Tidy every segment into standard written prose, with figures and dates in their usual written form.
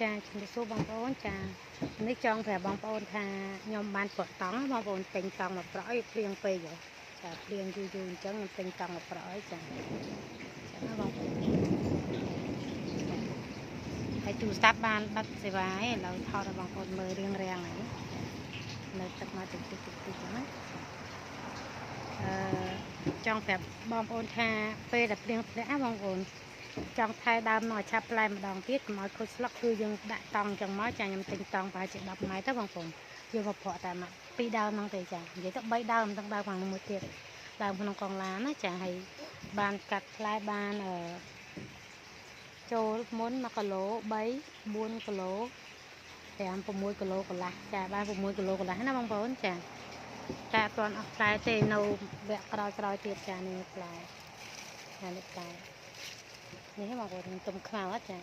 ចាជំរាបសួរបងប្អូនចានេះចង់ប្រាប់បងប្អូនថាខ្ញុំបានប្រក់តង់បងប្អូនទិញតង់មកប្រក់ឲ្យភ្លៀងពេកចាភ្លៀងយូរយូរអញ្ចឹងខ្ញុំទិញតង់មកប្រក់ឲ្យចាចឹងណាបងប្អូនហើយទូរស័ព្ទបានបាត់សេវាហើយឥឡូវថតឲ្យបងប្អូនមើលរៀងរាងហើយនៅទឹកមកតិចតិចតិចតិចចឹងណាចង់ប្រាប់បងប្អូនថាពេលដែលភ្លៀងធ្លាក់បងប្អូនចង់ថែដើមមកឆាប់ផ្លែម្ដងទៀតកុំឲ្យខូចស្លឹកគឺយើងដាក់តង់ចឹងមកចាខ្ញុំទិញតង់ប្រហែលជា10ម៉ែត្រទៅបងប្អូនយើងមកប្រក់តែមក2ដើមហ្នឹងទេចានិយាយទៅ3ដើមទាំងដើមខាងមួយទៀតដើមក្នុងកងឡានណាចាហើយបានកាត់ផ្លែបានចូលមុន1គីឡូ3 4គីឡូ5 6គីឡូកន្លះចាបាន6គីឡូកន្លះណាបងប្អូនចាតែអត់ទាន់អស់ផ្លែទេនៅវគ្គក្រោយៗទៀតចានេះផ្លែចានេះផ្លែនេះបងប្អូនខ្ញុំទុំខ្មៅអត់ចា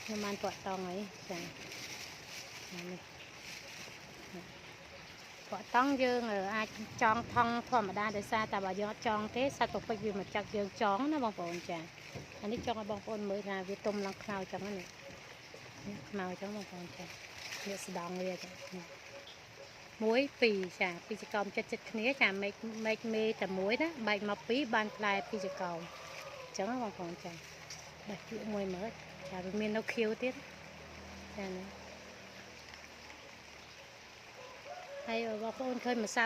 ខ្ញុំបានប្រក់តង់ហើយចានេះប្រក់តង់យើងអាចចងថង់ធម្មតាដោយសារតែបើយើងអត់ចងទេសត្វពពេចវាមកចឹកយើងចងណាបងប្អូនចាអានេះចង់ឲ្យបងប្អូនមើលថាវាទុំឡើងខ្មៅចឹងនេះខ្មៅចឹងបងប្អូនចានេះស្ដង់វាចា1 2ចាពីចកោមចិត្តចិត្តគ្នាចាមេឃមេឃមេតែមួយណាបែកមក2បានផ្លែពីចកោមចឹងបងប្អូនចាបេះជក់មួយមើលចាវាមាននៅខៀវទៀតចានេះហើយបងប្អូនឃើញម្សៅ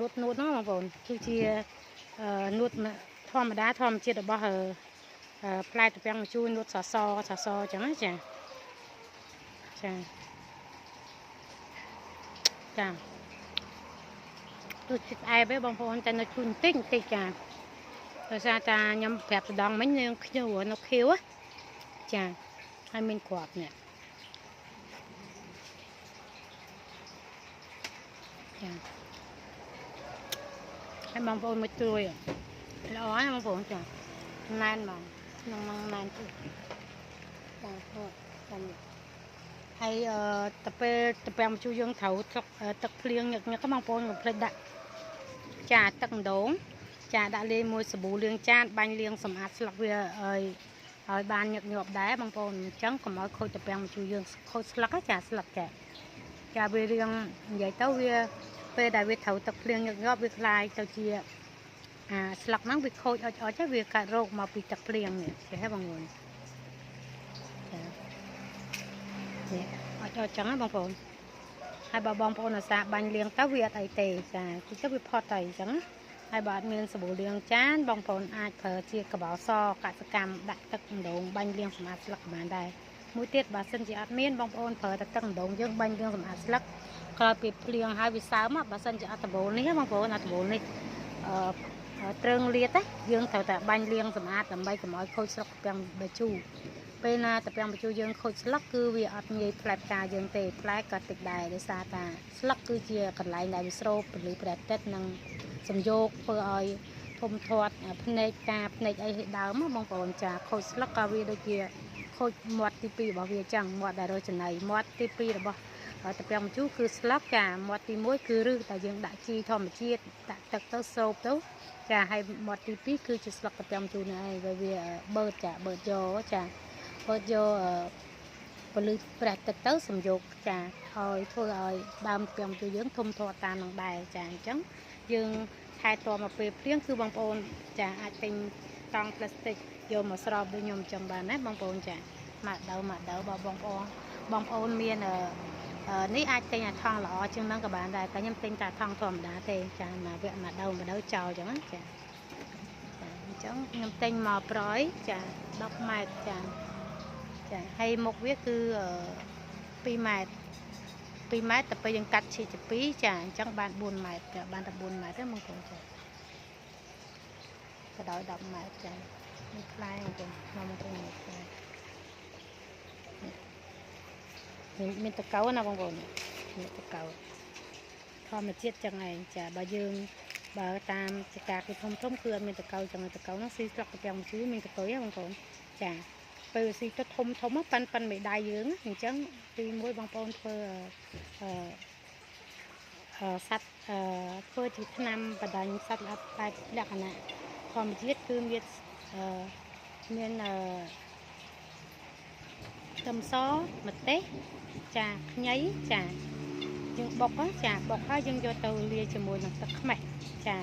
នួតនួតហ្នឹងបងប្អូនគឺជានួតធម្មតាធម្មជាតិរបស់ផ្លែត្រពាំងម្ជូរនួតសសសសចឹងណាចាចាចាដូចចិត្តអែបឯងបងប្អូនតែនៅជូនបន្តិចបន្តិចចាដោយសារតាខ្ញុំប្រាប់ដងមិញនឹងខ្ញូវនៅខៀវចាហើយមានគ្រាប់នេះចាហើយបងប្អូនមកជួយល្អណាស់បងប្អូនចាណែនហ្មងក្នុងហ្នឹងណែនទៀតចាចាំហើយទៅពេលទៅពាំងម្ជូរយើងត្រូវទឹកភ្លៀងញឹកញឹកបងប្អូនកុំភ្លេចដាក់ចាទឹកម្ដងចាដាក់លាយមួយសាប៊ូលាងចានបាញ់លាងសម្អាតស្លឹកវាឲ្យបានញឹកញាប់ដែរបងប្អូនអញ្ចឹងកុំឲ្យខូចត្រពាំងម្ជូរយើងខូចស្លឹកចាស្លឹកចាចាវារៀងនិយាយទៅវាពេលដែលវាត្រូវទឹកភ្លៀងញឹកញាប់វាคล้ายទៅជាអាស្លឹកហ្នឹងវាខូចអុចអុចវាកាត់រោគមកពីទឹកភ្លៀងនេះចេះហ៎បងប្អូនចានេះអុចអុចចឹងណាបងប្អូនហើយបើបងប្អូនអាសាបាញ់លាងទៅវាអត់អីទេចាគឺទៅវាផុតទៅអញ្ចឹងណាហើយបើអត់មានសាប៊ូលាងចានបងប្អូនអាចប្រើជាកបោសកសកម្មដាក់ទឹកម្ដងបាញ់លាងសម្អាតស្លឹកក៏បានដែរមួយទៀតបើសិនជាអត់មានបងប្អូនប្រើតែទឹកម្ដងយើងបាញ់លាងសម្អាតស្លឹកក្រោយពីភ្លៀងហើយវាសើមបើសិនជាអត់ដបូលនេះបងប្អូនអត់ដបូលនេះត្រឹងលាតយើងត្រូវតែបាញ់លាងសម្អាតដើម្បីកុំឲ្យខូចស្លឹកត្រពាំងបាយជូរពេលណាត្រពាំងបាយជូរយើងខូចស្លឹកគឺវាអត់ងាយផ្លែផ្កាយើងទេផ្លែក៏តិចដែរដោយសារតាស្លឹកគឺជាកន្លែងដែលវាស្រូបពន្លឺព្រះអាទិត្យនិងសំយោគធ្វើឲ្យធំធាត់ភ្នែកការភ្នែកអីឲ្យដើមបងប្អូនចាខូចស្លឹកក៏វាដូចជាខូចមាត់ទី2របស់វាចឹងមាត់ដែលរកចំណីមាត់ទី2របស់ត្រពាំងម្ជូរគឺស្លឹកចាមាត់ទី1គឺឫសដែលយើងដាក់ជីធម្មជាតិដាក់ទឹកទៅស្រូបទៅចាហើយមាត់ទី2គឺជាស្លឹកត្រពាំងម្ជូរនេះឯងវាបឺតចាបឺតយកចាបឺតយកពលឺព្រះអាទិត្យទៅសំយោគចាឲ្យធ្វើឲ្យដើមត្រពាំងម្ជូរយើងធំធាត់តាមនឹងដែរចាអញ្ចឹងយើងថែទាំមកពេលភ្លៀងគឺបងប្អូនចាអាចទិញតង់ផ្លាស្ទិកយកមកស្រោបដូចខ្ញុំចឹងបានណាបងប្អូនចាមកដៅមកដៅបើបងប្អូនមាននេះអាចទិញអាថង់ល្អជាងហ្នឹងក៏បានដែរតែខ្ញុំទិញតែថង់ធម្មតាទេចាមកវគ្គមកដៅមកដៅចោលចឹងណាចាចាអញ្ចឹងខ្ញុំទិញមកប្រយចា10ម៉ែត្រចាចាហើយមុខវាគឺ2ម៉ែត្រ2ម៉ែត្រតែពេលយើងកាត់ឈីជា2ចាអញ្ចឹងបាន4ម៉ែត្រចាបានតែ4ម៉ែត្រទេបងប្អូនចាក៏ដោយ10ម៉ែត្រចាមានផ្លែបងប្អូនមកបងប្អូនមានផ្លែមានតកៅណាបងប្អូនមានតកៅធម្មជាតិចឹងឯងចាបើយើងបើតាមចកាគេធំធំគឺអត់មានតកៅចឹងតកៅហ្នឹងស៊ីស្លឹកត្រពាំងម្ជូរមានកតុយបងប្អូនចាពេលស៊ីទៅធំធំប៉ាន់ប៉ាន់មេដៃយើងអញ្ចឹងទីមួយបងប្អូនធ្វើសัตว์ធ្វើជាថ្នាំបដាញ់សัตว์ល្អិតបែបលក្ខណៈធម្មជាតិគឺមានមាន ខ្ទឹមសម្ទេសចាខ្ញីចាយើងបុកចាបុកហើយយើងយកទៅលាយជាមួយនឹងទឹកខ្មេះចា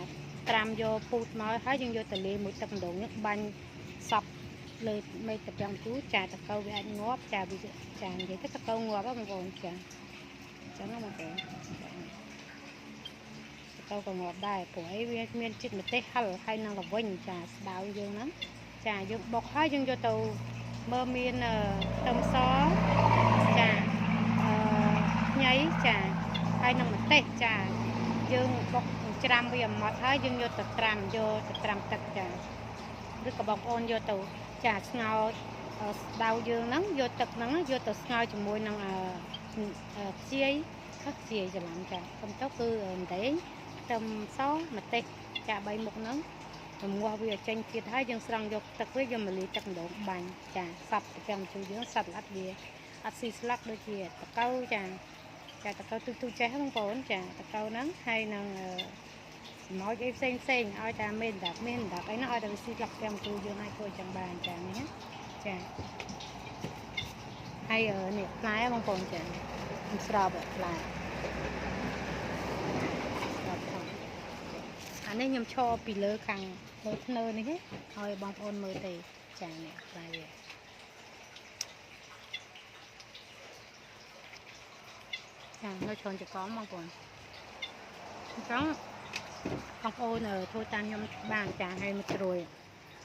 ត្រាំយកពូតមកហើយយើងយកទៅលាយមួយទឹកម្ដងនេះបាញ់សពលើមេឃត្រពាំងជូរចាតកៅវាអាចងាប់ចាវាចានិយាយទៅតកៅងាប់ហ៎បងប្អូនចាអញ្ចឹងបងប្អូនតកៅក៏ងាប់ដែរព្រោះអីវាមានជាតិម្ទេសហិលហើយនឹងល្វិញចាស្ដៅយើងហ្នឹងចាយើងបុកហើយយើងយកទៅមើលមានខ្ទឹមសចាខ្ញីចាហើយនឹងម្ទេសចាយើងបុកច្រាំវាអត់ហើយយើងយកទៅត្រាំយកទៅត្រាំទឹកចាឬក៏បងប្អូនយកទៅចាស្ងោរស្ដៅយើងហ្នឹងយកទឹកហ្នឹងយកទៅស្ងោរជាមួយនឹងខ្ជាយខ្ជាយច្រឡំចាខ្ញុំទៅគឺម្ទេសខ្ទឹមសម្ទេសចា3មុខហ្នឹងរងាស់វាចេញទៀតហើយយើងស្រង់យកទឹកវាយកមកលាយទឹកម្ដងបាញ់ចាសັບត្រពាំងជូរយើងសັບល្អិតវាអត់ស៊ីស្លឹកដូចជាតកៅចាចាតកៅទូទូចេះបងប្អូនចាតកៅហ្នឹងហើយនឹងសម្ោចអីផ្សេងផ្សេងឲ្យតែមានដាក់មានដាក់អីហ្នឹងឲ្យតែវាស៊ីស្លឹកត្រពាំងជូរយើងអាចធ្វើចឹងបានចានេះណាចាហើយនេះផ្លែបងប្អូនចាស្របផ្លែស្របផងអានេះខ្ញុំឈរពីលើខាងលើធ្នើនេះឲ្យបងប្អូនមើលទេចានេះផ្លែវាចានៅច្រើនចកមបងប្អូនអញ្ចឹងបងប្អូនធ្វើតាមខ្ញុំបានចាហើយមកត្រួយ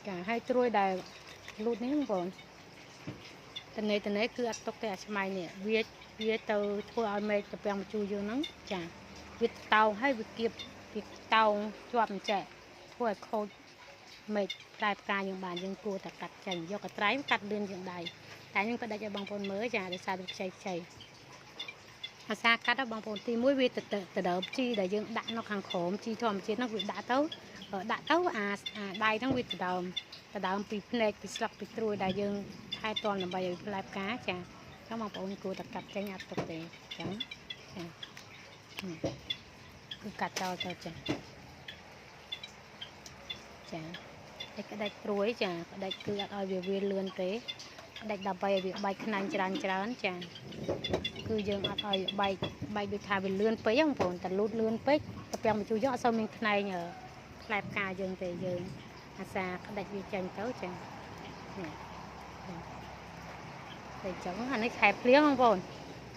ចាហើយត្រួយដែលលូតនេះបងប្អូនតនេគឺអត់ទុកទេអាឆ្មៃនេះវាទៅធ្វើឲ្យមេឃត្រពាំងម្ជូរយើងហ្នឹងចាវាតោងហើយវាគៀបវាតោងជាប់អញ្ចេះធ្វើឲ្យខូចមេឃផ្លែផ្កាយើងបានយើងគួរតែកាត់ចេញយកកត្រៃកាត់លឿនជាងដៃតែខ្ញុំក៏ដាច់ឲ្យបងប្អូនមើលចាដោយសារវាខ្ចីអាសាកាត់បងប្អូនទី1វាទៅដើមជីដែលយើងដាក់នៅខាងក្រោមជីធម្មជាតិហ្នឹងវាដាក់ទៅអាដៃហ្នឹងវាទៅដើមពីភ្នែកពីស្លឹកពីត្រួយដែលយើងថែទាំដើម្បីឲ្យផ្លែផ្កាចាអញ្ចឹងបងប្អូនគួរតែកាត់ចេញអត់ទុកទេអញ្ចឹងចាគឺកាត់ចោលទៅចាចាតែក្តាច់ត្រួយចាក្តាច់គឺអត់ឲ្យវាលឿនទេក្តាច់ដើម្បីឲ្យវាបែកខ្នាញ់ច្រើនចាគឺយើងអត់ឲ្យបែកដូចថាវាលឿនពេកបងប្អូនតែលូតលឿនពេកត្រពាំងម្ជូរយើងអត់សូវមានខ្នែងផ្លែផ្កាយើងទេយើងអាសាក្តាច់វាចេញទៅចានេះតែចឹងអានេះខែភ្លៀងបងប្អូន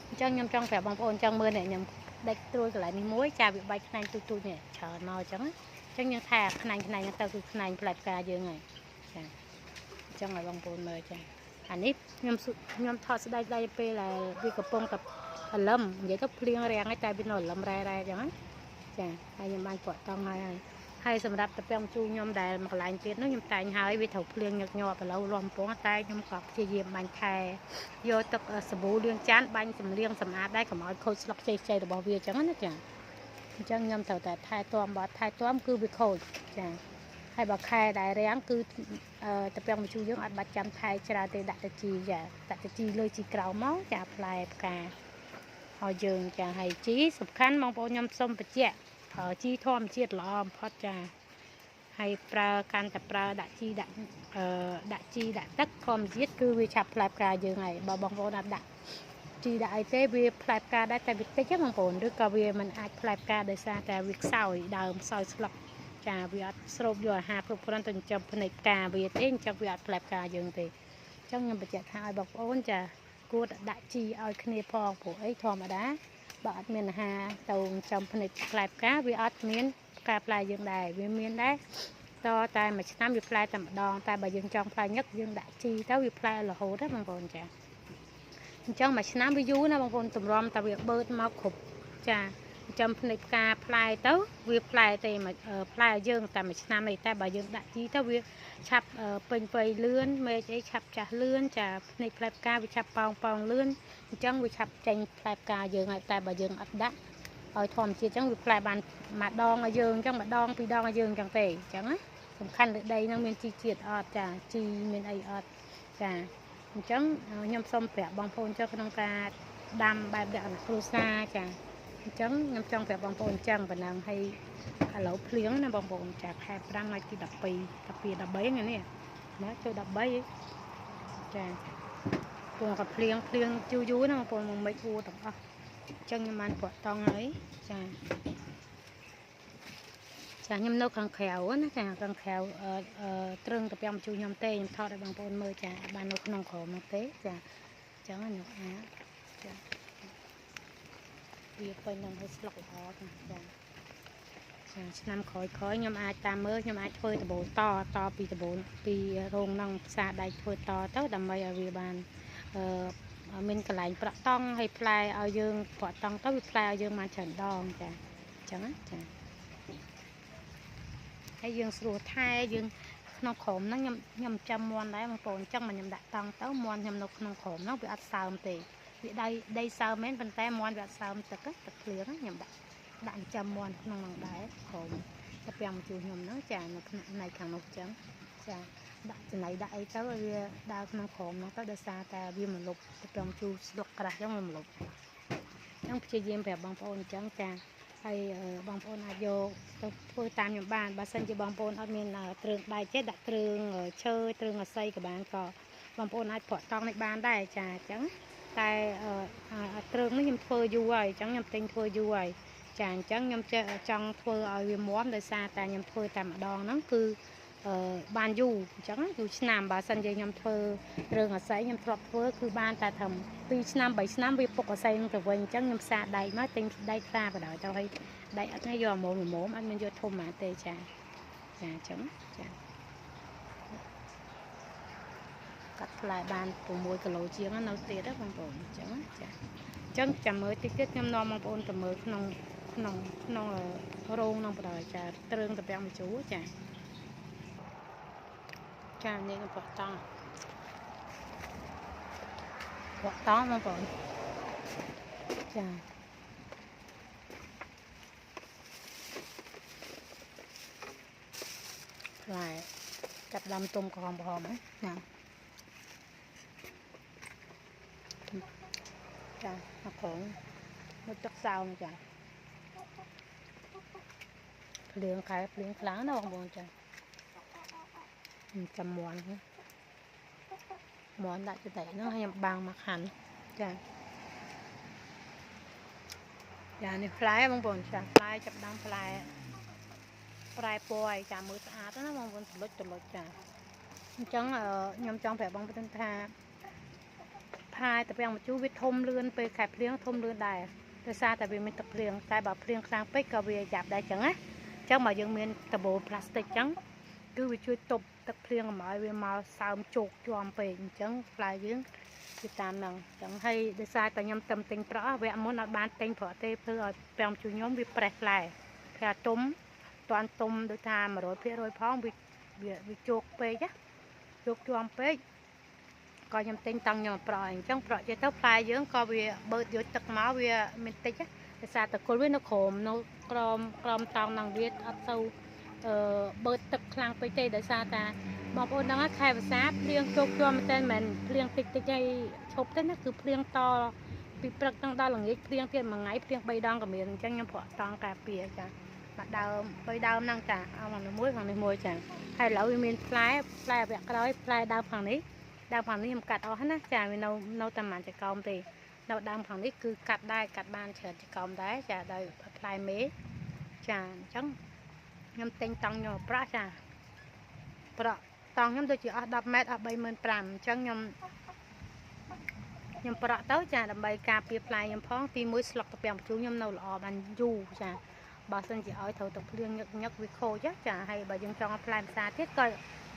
អញ្ចឹងខ្ញុំចង់ប្រាប់បងប្អូនចង់មើលនេះខ្ញុំដាច់ត្រួយកន្លែងនេះមួយចាវាបែកខ្នែងទូចៗនេះច្រើនមកអញ្ចឹងយើងថែខ្នែងហ្នឹងទៅគឺខ្នែងផ្លែផ្កាយើងហើយចាអញ្ចឹងឲ្យបងប្អូនមើលចាអានេះខ្ញុំថតស្ដែកដៃពេលដែលវាកំពុងតែអាលឹមនិយាយទៅភ្លៀងរាំងហើយតែវានៅអាលឹមរ៉ែរ៉ែអញ្ចឹងណាចាហើយខ្ញុំបានប្រក់តង់ហើយហើយសម្រាប់ត្រពាំងជូរខ្ញុំដែលមួយកន្លែងទៀតនោះខ្ញុំតែងហើយវាត្រូវភ្លៀងញឹកញាប់ឥឡូវលាស់កំពងតែខ្ញុំក៏ព្យាយាមបាញ់ថែយកទឹកសាប៊ូលាងចានបាញ់សម្លៀងសម្អាតដែរកុំឲ្យខូចស្លឹកខ្ចីៗរបស់វាអញ្ចឹងណាចាអញ្ចឹងខ្ញុំត្រូវតែថែទាំបើថែទាំគឺវាខូចចាហើយបើខែដែលរាំងគឺត្រពាំងម្ជូរយើងអត់បាច់ចាំថែច្រើនទេដាក់ទៅជីចាដាក់ទៅជីលើជីក្រោមមកចាផ្លែផ្កាឲ្យយើងចាហើយជីសំខាន់បងប្អូនខ្ញុំសូមបញ្ជាក់ប្រើជីធម្មជាតិល្អបំផុតចាហើយប្រើកាន់តែប្រើដាក់ជីដាក់ដាក់ជីដាក់ទឹកធម្មជាតិគឺវាឆាប់ផ្លែផ្កាយើងហើយបើបងប្អូនអត់ដាក់ជីដាក់អីទេវាផ្លែផ្កាដែរតែវាតិចហ្នឹងបងប្អូនឬក៏វាមិនអាចផ្លែផ្កាដោយសារតែវាខ្សោយដើមខ្សោយស្លឹកចាវាអត់ស្រូបយកអាហារគ្រប់គ្រាន់ទៅចិញ្ចឹមភ្នែកផ្កាវាទេអញ្ចឹងវាអត់ផ្លែផ្កាយើងទេអញ្ចឹងខ្ញុំបញ្ជាក់ថាឲ្យបងប្អូនចាគួរតែដាក់ជីឲ្យគ្នាផងព្រោះអីធម្មតាបើអត់មានអាហារទៅចិញ្ចឹមភ្នែកផ្លែផ្កាវាអត់មានផ្កាផ្លែយើងដែរវាមានដែរតតែមួយឆ្នាំវាផ្លែតែម្ដងតែបើយើងចង់ផ្លែញឹកយើងដាក់ជីទៅវាផ្លែរហូតណាបងប្អូនចាអញ្ចឹងមួយឆ្នាំវាយូរណាបងប្អូនទម្រាំតែវាបឺតមកគ្រប់ចាចាំភ្នែកផ្កាផ្លែទៅវាផ្លែទេមកផ្លែយើងតែមួយឆ្នាំនេះតែបើយើងដាក់ជីទៅវាឆាប់ពេញវ័យលឿនមេឃអីឆាប់ចាស់លឿនចាភ្នែកផ្លែផ្កាវាឆាប់ប៉ោងលឿនអញ្ចឹងវាឆាប់ចេញផ្លែផ្កាយើងហើយតែបើយើងអត់ដាក់ឲ្យធម្មជាតិអញ្ចឹងវាផ្លែបានមួយដងឲ្យយើងអញ្ចឹងម្ដងពីរដងឲ្យយើងអញ្ចឹងទេអញ្ចឹងណាសំខាន់លើដីហ្នឹងមានជីជាតិអត់ចាជីមានអីអត់ចាអញ្ចឹងខ្ញុំសូមប្រាប់បងប្អូនចុះក្នុងការដាំបែបលក្ខណៈគ្រួសារចាអញ្ចឹងខ្ញុំចង់ប្រាប់បងប្អូនអញ្ចឹងប៉ុណ្ណឹងហើយឥឡូវភ្លៀងណាបងប្អូនចាខែ5ថ្ងៃទី12 12 13ថ្ងៃនេះណាចូល13ចា ពងតែភ្លៀងភ្លៀងយូរយូរណាបងប្អូនមកមិនអួទាំងអស់អញ្ចឹងខ្ញុំបានប្រក់តង់ហើយចាចាខ្ញុំនៅខាងក្រៅណាចាខាងក្រៅត្រឹងតាពាំងជូរខ្ញុំទេខ្ញុំថតឲ្យបងប្អូនមើលចាបាននៅក្នុងក្រមនោះទេចាអញ្ចឹងខ្ញុំអាចាវាពេញនឹងឲ្យស្លុកល្អចាចាឆ្នាំក្រោយៗខ្ញុំអាចតាមមើលខ្ញុំអាចធ្វើដបូលតតពីដបូលពីរោងនឹងផ្សារដែកធ្វើតទៅដើម្បីឲ្យវាបានមានកន្លែងប្រក់តង់ហើយផ្លែឲ្យយើងប្រក់តង់ទៅវាផ្លែឲ្យយើងបានច្រើនដងចាអញ្ចឹងណាចាហើយយើងស្រួលថែយើងក្នុងក្រុមហ្នឹងខ្ញុំចាំមន់ដែរបងប្អូនអញ្ចឹងមកខ្ញុំដាក់តង់ទៅមន់ខ្ញុំនៅក្នុងក្រុមហ្នឹងវាអត់សើមទេវាដីសើមមែនប៉ុន្តែមន់វាអត់សើមទឹកទឹកភ្លៀងខ្ញុំដាក់ចាំមន់ក្នុងហ្នឹងដែរក្រុមតែពាំងជូរខ្ញុំហ្នឹងចានៅក្នុងផ្នែកខាងនោះអញ្ចឹងចាដាក់ចំណីដាក់អីទៅឲ្យវាដើរក្នុងក្រុមហ្នឹងទៅដោយសារតែវាមលុបទៅពាំងជូរស្លុកក្រាស់អញ្ចឹងវាមលុបអញ្ចឹងព្យាយាមប្រាប់បងប្អូនអញ្ចឹងចាហើយបងប្អូនអាចយកទៅធ្វើតាមខ្ញុំបានបើសិនជាបងប្អូនអត់មានទ្រើងដែកទេដាក់ទ្រើងឈើទ្រើងអស័យក៏បានក៏បងប្អូនអាចប្រក់តង់នេះបានដែរចាអញ្ចឹងតែទ្រើងនេះខ្ញុំធ្វើយូរហើយអញ្ចឹងខ្ញុំទិញធ្វើយូរហើយចាអញ្ចឹងខ្ញុំចង់ធ្វើឲ្យវាមាំដោយសារតែខ្ញុំធ្វើតែម្ដងហ្នឹងគឺបានយូរអញ្ចឹងយូរឆ្នាំបើសិនជាខ្ញុំធ្វើរឿងអស័យខ្ញុំធ្លាប់ធ្វើគឺបានតែត្រឹម2ឆ្នាំ3ឆ្នាំវាពុកអស័យនឹងទៅវិញអញ្ចឹងខ្ញុំផ្សារដែកមកទិញដែកផ្សារបណ្ដោយទៅឲ្យដែកអត់ទេយកមុំមុំអត់មានយកធំមកទេចាចាអញ្ចឹងចាកាត់ផ្លែបាន6គីឡូជាងនៅទៀតណាបងប្អូនអញ្ចឹងចាអញ្ចឹងចាំមើលតិចទៀតខ្ញុំនាំបងប្អូនទៅមើលក្នុងក្នុងក្នុងរោងក្នុងបណ្ដោយចាទ្រើងតាពាំងម្ជូរចាចានេះខ្ញុំប្រក់តង់ប្រក់តង់បងប្អូនចាផ្លែចាប់ដាំទុំក្រហមក្រហមហ្នឹងណាចាមកក្រងមកទឹកសើមចាភ្លៀងខែភ្លៀងខ្លាំងណាស់បងប្អូនចាចាំមន់មន់ដាក់ចតែហ្នឹងខ្ញុំបាំងមកខាន់ចាចានេះផ្លែបងប្អូនចាផ្លែចាប់ដាំផ្លែប្រែពណ៌ចាមើលស្អាតណាបងប្អូនតលុចតលុចចាអញ្ចឹងខ្ញុំចង់ប្រាប់បងប្អូនថាផ្លែតាពាំងម្ជូរវាធំលឿនពេលខែភ្លៀងធំលឿនដែរដោយសារតែវាមានទឹកភ្លៀងតែបើភ្លៀងខ្លាំងពេកក៏វាយ៉ាប់ដែរចឹងណាអញ្ចឹងបើយើងមានដបូលផ្លាស្ទិកចឹងគឺវាជួយទប់ទឹកភ្លៀងកុំឲ្យវាមកសើមជោកជាំពេកអញ្ចឹងផ្លែយើងគឺតាមហ្នឹងអញ្ចឹងហើយដោយសារតែខ្ញុំទិញប្រក់វគ្គមុនអត់បានទិញប្រក់ទេធ្វើឲ្យពាំងជូរខ្ញុំវាប្រេះផ្លែផ្លែទុំតាន់ទុំដូចថា100%ផងវាវាជោកពេកណាជោកជាំពេកក៏ខ្ញុំទិញតង់ខ្ញុំប្រក់អញ្ចឹងប្រក់ចេះទៅផ្លែយើងក៏វាបឺតយកទឹកមកវាមានតិចដោយសារតកុលវានៅក្រោមនៅក្រោមក្រោមតង់ហ្នឹងវាអត់សូវបឺតទឹកខ្លាំងពេកទេដោយសារតាបងប្អូនដឹងខែវស្សាភ្លៀងជោគជាំមែនតើមិនភ្លៀងតិចតិចឲ្យឈប់ទេណាគឺភ្លៀងតពីព្រឹកដល់ដល់ល្ងាចភ្លៀងទៀតមួយថ្ងៃភ្លៀង3ដងក៏មានអញ្ចឹងខ្ញុំប្រក់តង់ការពារចាមួយដើម3ដើមហ្នឹងចាអស់មួយខាងនេះមួយចាហើយឥឡូវវាមានផ្លែផ្លែវគ្គក្រោយផ្លែដើមខាងនេះដើមខាងនេះខ្ញុំកាត់អស់ណាចាវានៅតែប្រហែលចកោមទេនៅដើមខាងនេះគឺកាត់ដែរកាត់បានច្រើនចកោមដែរចាដោយផ្លែមេចាអញ្ចឹងខ្ញុំទិញតង់ខ្ញុំប្រក់ចាប្រក់តង់ខ្ញុំដូចជាអស់10ម៉ែត្រអស់35000អញ្ចឹងខ្ញុំប្រក់ទៅចាដើម្បីការពារផ្លែខ្ញុំផងទី1ស្លុកតាពាំងម្ជូរខ្ញុំនៅល្អបានយូរចាបើសិនជាឲ្យត្រូវទឹកភ្លៀងញឹកញឹកវាខូចចាហើយបើយើងចង់ឲ្យផ្លែផ្សាទៀតក៏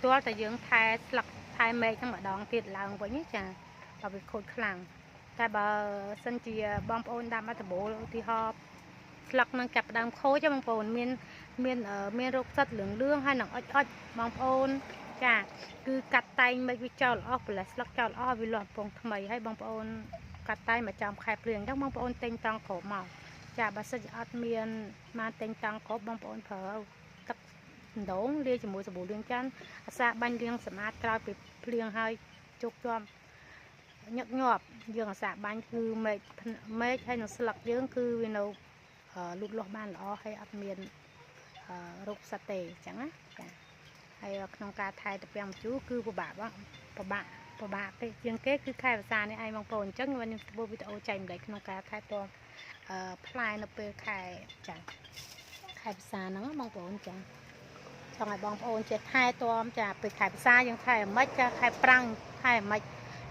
ទាល់តែយើងថែស្លឹកថែមែកហ្នឹងម្ដងទៀតឡើងវិញចាបើវាខូចខ្លាំងតែបើសិនជាបងប្អូនដាំអត់ដបូលឧទាហរណ៍ស្លឹកនឹងចាប់ដើមខូចបងប្អូនមានមានមានរោគសិតលឿងលឿងហើយនឹងអុចអុចបងប្អូនចាគឺកាត់តែងមិនវាចោលអស់ប្រឡេះស្លឹកចោលអស់វាលាស់ពងថ្មីហើយបងប្អូនកាត់តែងមកចំខែភ្លៀងអញ្ចឹងបងប្អូនទិញតង់ក្រមកចាបើសិនជាអត់មានបានទិញតង់ក្របងប្អូនប្រើទឹកដងលាយជាមួយសាប៊ូលាងចានអាសាបាញ់លាងសម្អាតក្រោយពីភ្លៀងហើយជោគជាំញឹកញាប់យើងអាសាបាញ់គឺមែកមែកហើយនឹងស្លឹកយើងគឺវានៅលូតលាស់បានល្អហើយអត់មានរោគសត្វទេអញ្ចឹងណាចាហើយក្នុងការថែតាពាំងម្ជូរគឺពិបាកបងពិបាក ពិបាកពេកជាងគេគឺខែវស្សានេះឯងបងប្អូន។ អញ្ចឹងខ្ញុំធ្វើវីដេអូចែកម្លែកក្នុងការថែទាំអឺផ្លែនៅពេលខែចាខែវស្សាហ្នឹងបងប្អូនចា ចង់ឲ្យបងប្អូនចេះថែទាំចា ពេលខែវស្សាយើងថែអាម៉េចចា ខែប្រាំងថែអាម៉េច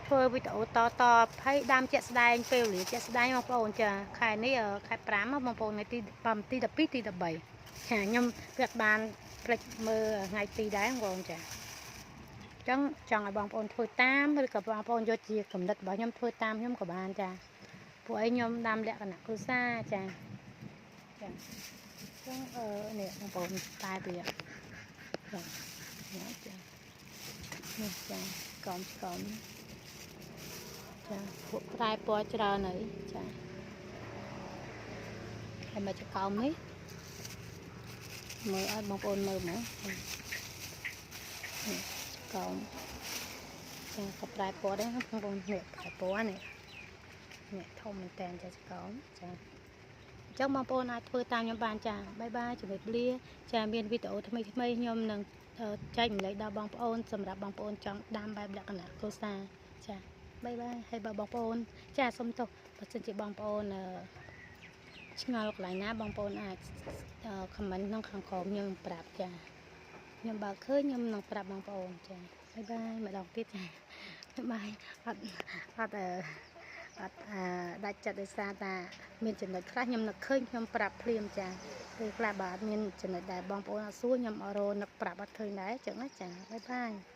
ធ្វើវីដេអូតតហើយដាំជាក់ស្ដែងពេលវេលាជាក់ស្ដែងបងប្អូនចា។ ខែនេះខែ5បងប្អូន ថ្ងៃទីទី12ទី13ចា ខ្ញុំវាបានផ្លេចមើលថ្ងៃទីដែរបងប្អូនចា។ អញ្ចឹងចង់ឲ្យបងប្អូនធ្វើតាម ឬក៏បងប្អូនយកជាកំណត់របស់ខ្ញុំធ្វើតាមខ្ញុំក៏បានចា ពួកឯងខ្ញុំដាំលក្ខណៈគ្រួសារចាចា។ អញ្ចឹងអឺនេះបងប្អូន តែវាចានេះចា នេះចា កំកំចា ពួកប្រែពណ៌ច្រើនហើយចា។ ហើយមកចកោមនេះ មើលឲ្យបងប្អូនមើលមក នេះចកោមចា ក៏ប្រែពណ៌ដែរបងប្អូន។ នេះប្រែពណ៌នេះ នេះធំមែនតើចា ចកោមចា។ អញ្ចឹងបងប្អូនអាចធ្វើតាមខ្ញុំបានចា។ បាយបាយ ជម្រាបលាចា។ មានវីដេអូថ្មីថ្មីខ្ញុំនឹងចែកម្លែកដល់បងប្អូន សម្រាប់បងប្អូនចង់ដាំបែបលក្ខណៈគ្រួសារចា។ បាយបាយ។ ហើយបើបងប្អូនចា សុំទោស បើសិនជាបងប្អូនឆ្ងល់កន្លែងណា បងប្អូនអាច comment ក្នុងខាងក្រោម ខ្ញុំប្រាប់ចា ខ្ញុំបើឃើញខ្ញុំនឹងប្រាប់បងប្អូនចា។ បាយបាយម្ដងទៀតចា បាយបាយ។ អត់អត់អឺអត់អាដាច់ចិត្ត ដោយសារតាមានចំណុចខ្លះខ្ញុំនឹកឃើញខ្ញុំប្រាប់ភ្លាមចា ពេលខ្លះបើអត់មានចំណុចដែលបងប្អូនអត់សួរ ខ្ញុំអត់រនឹកប្រាប់អត់ឃើញដែរចឹងណាចា។ បាយបាយ។